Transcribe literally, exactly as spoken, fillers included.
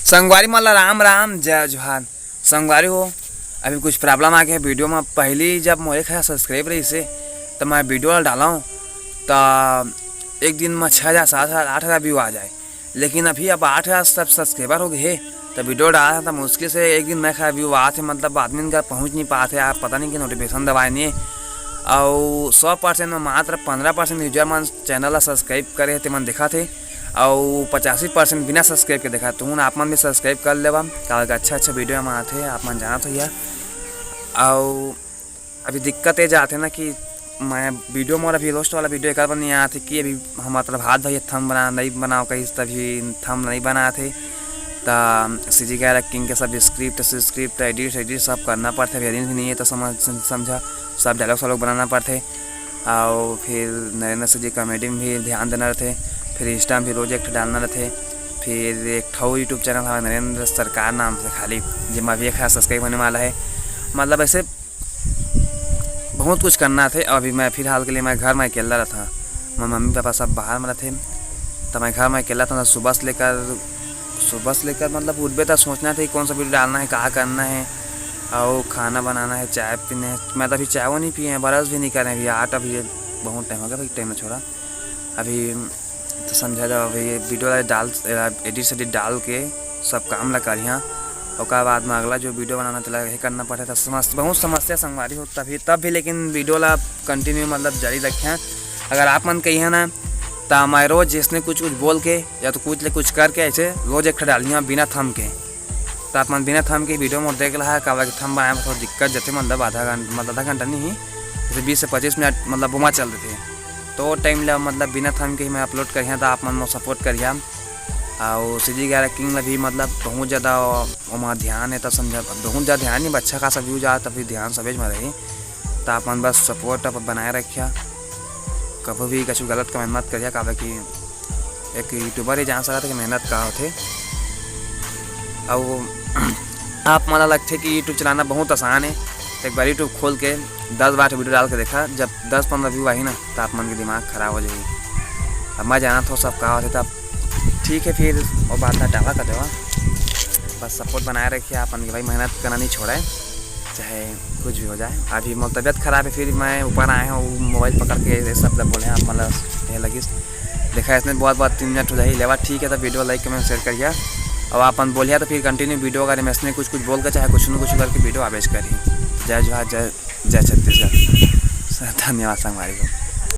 संगवारी मन ला राम राम, जय जोहार। संगवारी हो, अभी कुछ problem आ गे हे video में। पहली जब मोर एक हजार subscribe रहिस हे, त मैं video ला डालंव, त एक दिन में छह हजार, सात हजार, आठ हजार view आ जाए। लेकिन अभी अब आठ हजार सब subscriber हो गे हे, त video डालत हन, त मुश्किल से एक दिन में एक हजार view आत हे। मतलब, आदमी मन कर पहुँच नहीं पात हे, आप पता नहीं कि notification दबाए नहीं हे। अउ सौ percent में मात्र पन्द्रह percent user मन channel ला subscribe करे हे, तेमन देखत हे, अउ पचासी percent बिना subscribe के देखत हे। तुहूँ आप मन भी subscribe कर लेवा, काबर कि अच्छा अच्छा video हम आथे, आप मन जानत होइहा। अउ अभी दिक्कत ये जात हे ना कि मैं video मोर अभी roast वाला video एकर बर नहीं आत हे कि अभी हम मतलब हाथ भाई thumb बना, नहीं बनाओ कहीं, तभी thumb नहीं बनात हे। त CG Gaira King के सब script, script, edit, edit सब करना पड़थे। अभी edit भी नहीं हे, त समझ, समझा, सब dialogue वालोग बनाना पड़थे। अउ फिर नरेंद्र CG comedy में भी ध्यान देना रहथे, फिर Insta में भी रोज एक ठो डालना रहथे, फिर एक ठो YouTube channel हवे नरेंद्र सरकार नाम से खाली, जेमा अभी एक हजार subscribe होने वाला हे। मतलब, ऐसे बहुत कुछ करना थे। अभी मैं फिलहाल के लिए मैं घर में अकेला रहता, मैं मम्मी पापा सब बाहर में रहते, तो मैं घर में अकेला था। सुबह से लेकर, सुबह से लेकर मतलब उठबे तक सोचना थे कौन सा video डालना है, कहाँ करना है, और खाना बनाना है, चाय पीना है। मैं तो अभी चाय वो नहीं पिए हैं, brush भी नहीं करे हैं अभी। आठ अभी बहुत time हो गया भाई, time में छोड़ा अभी। तो समझा जाओ, अभी ये video ला डाल, edit सेडिट डाल के सब काम ला करिहा। ओकर बाद में अगला जो video बनाना तेला यही करना पड़े। तो समस-, बहुत समस्या संगवारी हो तभी, तब भी लेकिन video ला continue मतलब जारी रखें। अगर आप मन कहिए ना, तो मैं रोज जैसने कुछ कुछ बोल के या तो कुछ ले कुछ करके ऐसे रोज एक ठो डालिहा बिना thumb के। तो आप मन बिना thumb के video मोर देख लहा, काबर कि thumb बनाए में थोड़ा दिक्कत जथे, मतलब आधा घंटा, मतलब आधा घंटा नहीं, जैसे बीस से पच्चीस मिनट मतलब बुमा चल देथे। तो time ले मतलब बिना thumb के ही मैं upload करिहा, तो आप मन मोर support करिहा। और CG Gaira King ला भी मतलब बहुत ज़्यादा ओमा ध्यान है, तो समझा बहुत ज़्यादा ध्यान नहीं, अच्छा खासा views आ, तभी ध्यान सबेज में रही। तो आप मन बस support आप बनाए रखिया, कभी भी कुछ गलत comment मत करिया, काबर कि एक YouTuber ही जान सकत हे कि मेहनत का होथे। अउ आप मन ला लगथे कि YouTube चलाना बहुत आसान है, तो एक बार YouTube खोल के दस बार video डाल के देखा, जब दस पन्द्रह view आही ना, तो आप मन के दिमाग खराब हो जाही। अब मैं जानत हो सब का होथे, तब ठीक है, फिर वो बात ला टाला कर देवा, बस support बनाए रखिए आप मन के। भाई, मेहनत करना नहीं छोड़े, चाहे कुछ भी हो जाए। अभी मोर तबीयत खराब है, फिर मैं ऊपर आए हूँ, वो mobile पकड़ के ये सब बोले, आप मतलब ये लगिस। देखा, इसने बहुत बहुत तीन मिनट हो जाही लेवा। ठीक है, तो video like, comment, share करिए। अब आप मन बोलिया तो फिर continue video अगर मैं इसने कुछ कुछ बोल के चाहे कुछ न कुछ करके video आवेज करी। जय जोहार, जय, जय छत्तीसगढ़। धन्यवाद संगवारी हो।